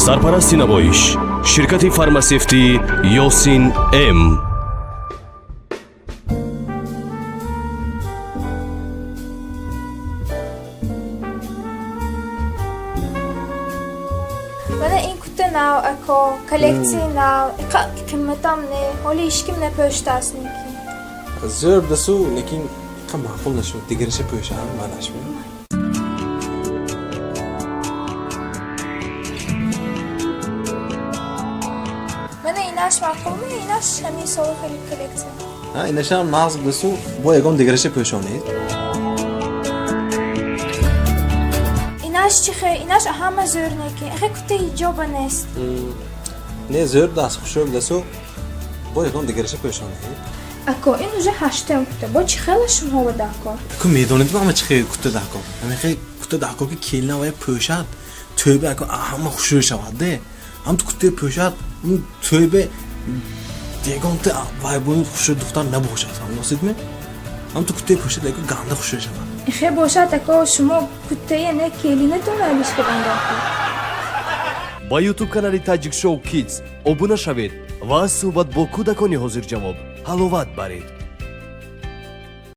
Сарпарасти намоиш ширкати фармасевтӣ Ёсин М. Мана ин кута нав, ако, коллексияи нав, иқа қиматам не, ҳоли ҳеч ким напӯштааст неки. Зӯр дасу, лекин иқа маъқул нашуд. Дигараша пӯшам, манашми. Мана инаш маъқулми? Инаш ҳамин соли хеле коллексия. Ҳа, инашам нағз дасу, бо ягон дигараша пӯшонед. Инаш чӣ хе? Инаш ҳама зӯр неки. Ихе кута ҳиҷоба нест. Не, зӯр даст, хушрӯ дасу, бо ягон дигараша пӯшонед. Ако, ин уже ҳаштем кута. Бо чӣ хела шумо дако? Ку медонед, ама чӣ хел кута дако? Ҳамин кута дако, ки келина вая пӯшад, тӯйба ако ҳама хушрӯ шавад де. Ҳам ту кутаи пӯшад, тӯйбе ягонта вай бои хушрӯ духтар набошад, фаҳмидосидми? Ҳам ту кутаи пӯшад, яко ганда хушрӯ шавад. Ихе бошад, ако, шумо кутаи не келинатон алиш кадан дако. Ба Ютуб канали Таҷик Шоу Кидс обуна шавед ва аз суҳбат бо кӯдакони ҳозирҷавоб ҳаловат баред.